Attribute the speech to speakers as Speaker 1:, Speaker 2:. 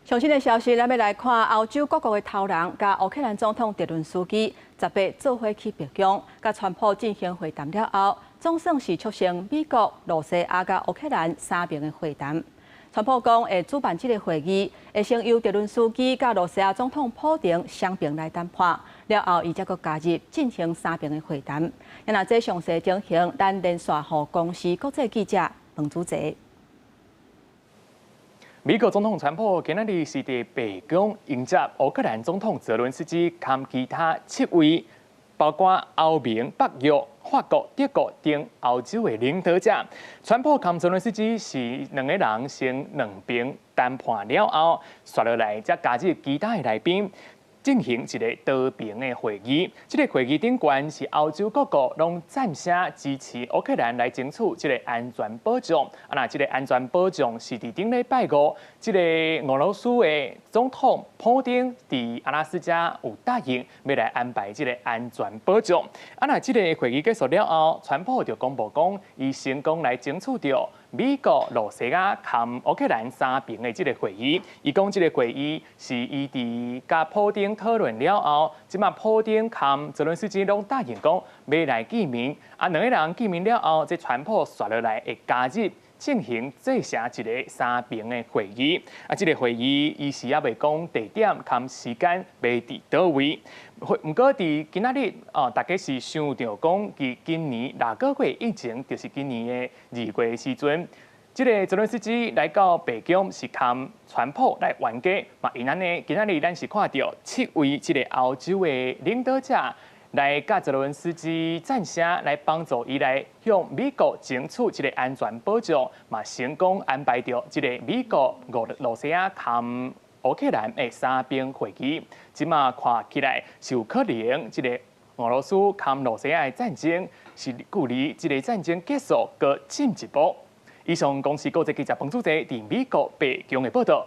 Speaker 1: 上新的消息，咱欲來看歐洲各國的頭人，佮烏克蘭總統澤倫斯基18做伙去白宮，佮川普進行會談了後，總算是促成美國、露西亞佮烏克蘭三邊的會談。川普講會主辦這个會議，會先由澤倫斯基佮露西亞總統普丁雙邊來談判，了後伊才閣加入進行三邊的會談。若這詳細情形，咱連線予公視國際記者彭祖澤。
Speaker 2: 美國總統川普今仔日是佇白宮迎接烏克蘭總統澤倫斯基，佮其他七位，包括歐盟、北約、法國、德國等歐洲的領導者。川普佮澤倫斯基是兩个人先兩邊談判了後，紲落來才加入其他的來賓，進行一个多邊的會議。這个會議頂懸是歐洲各國攏贊聲支持烏克蘭來爭取這个安全保障。啊，若這个安全保障是佇頂禮拜五，這个俄羅斯的總統普丁佇阿拉斯加有答應欲來安排這个安全保障。啊，若這个會議結束了後，川普就公布講，伊成功來爭取著美國、露西亞佮烏克蘭三邊的這个會議。伊講這个會議是伊佇佮普丁討論了後，這馬普丁佮澤倫斯基攏答應講欲來見面。啊，兩个人見面了後，這川普紲落來會加入進行這成一个三邊的會議。啊，這个會議伊是猶未講地點佮時間欲佇佗位。毋過佇今仔日哦，大家是想著講，佇今年六个月以前，就是今年的2月時陣，這个澤倫斯基來到白宮是佮川普來冤家，嘛因按呢，今仔日咱是看著七位這个歐洲的領導者來佮澤倫斯基贊聲，來幫助伊來向美國爭取這个安全保障，嘛成功安排著這个美國、露西亞佮烏克蘭的三邊會議。這馬看起來是有可能，這个俄羅斯佮露西亞的戰爭是距離這个戰爭結束閣進一步。以上公視國際記者彭祖澤佇美國白宮的報道。